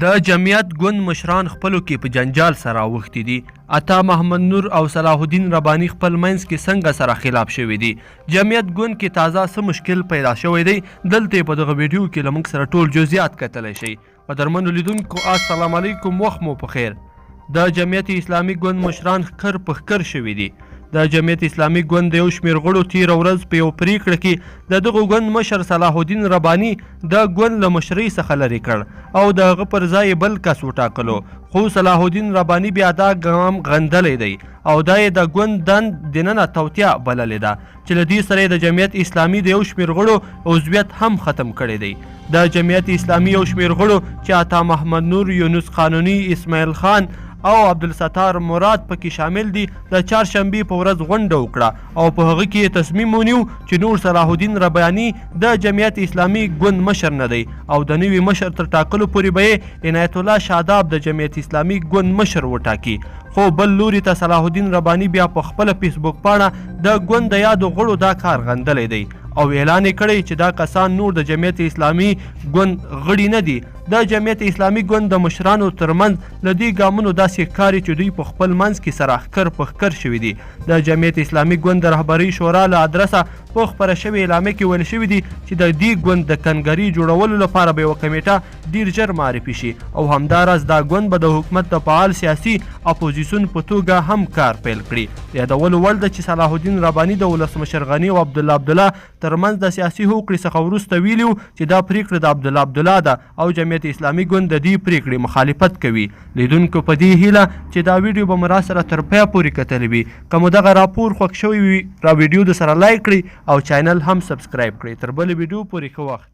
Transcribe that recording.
د جمعیت ګوند مشران خپلو کې په جنجال سره اوښتي دي. عطا محمد نور او صلاح الدین رباني خپل منځ کې څنګه سره خلاف شوي دي؟ جمعیت ګوند کې تازه څه مشکل پیدا شوی دی؟ دلته یې په دغه ویډیو کې له موږ سره ټول جزیات کتلی شئ. قدرمنو لیدونکو السلام علیکم، وخت مو په خیر. د جمعیت اسلامي ګوند مشران ښکر په ښکر شوي دي. د جمعیت اسلامي ګوند د یو شمېر غړو تېره ورځ په یو پرېکړه کې د دغه ګوند مشر صلاح الدین رباني د ګوند له مشرۍ څخه لرې کړ او د هغه پر ځای یې بل کس وټاکلو، خو صلاح الدین رباني بیا دا ګام غندلی دی او دا یې د ګوند دند دننه توطیه بللې ده. چې له دې سره یې د جمعیت اسلامي د یو شمېر غړو عضویت هم ختم کړی دی. د جمعیت اسلامي یو شمېر غړو چې عطا محمد نور، یونس قانوني، اسماعیل خان او عبدالستار مراد پکې شامل دي، د چهارشنبې په ورځ غونډه وکړه او په هغه کې یې تصمیم ونیو چې نور صلاح الدین رباني د جمعیت اسلامي ګوند مشر نه دی او د نوي مشر تر ټاکلو پورې به یې عنایت الله شاداب د جمعیت اسلامي ګوند مشر وټاکي. خو بل لوري ته صلاح الدین رباني بیا په خپله فیسبوک پاڼه د ګوند د یادو غړو دا کار غندلی دی او اعلان یې کړی چې دا کسان نور د جمعیت اسلامي ګوند غړي نه دي. د جمعیت اسلامي ګوند د مشرانو ترمنځ له دې ګامونو داسې ښکاري چې دوی په خپل منځ کې سره ښکر په ښکر شوي دي. د جمعیت اسلامي ګوند د رهبرۍ شورا له ادرسه په خپره شوې اعلامیه کې ویل شوي دي چې د دې ګوند د کنګرې جوړولو لپاره به یوه کمېټه ډیر ژر معرفي شي او همداراز دا ګوند به د حکومت د فعال سیاسي اپوزیسیون په توګه هم کار پیل کړي. د یادولو وړ ده چې صلاح الدین رباني د ولسمشر غني او عبدالله عبدالله تر منځ د سیاسي هوکړې څخه وروسته ویلي وو چې دا پریکړه د عبدالله عبدالله ده او جمعیت اسلامي ګوند د دې پریکړې مخالفت کوي. لیدونکو په دې هیله چې دا ویډیو به مو راسره تر پایه پورې کتلې وي. که مو دغه راپور خوښ شوی وي را ویډیو د سره لایک کړئ او چینل هم سبسکرایب کړئ. تر بلې ویډیو پورې ښه وخت.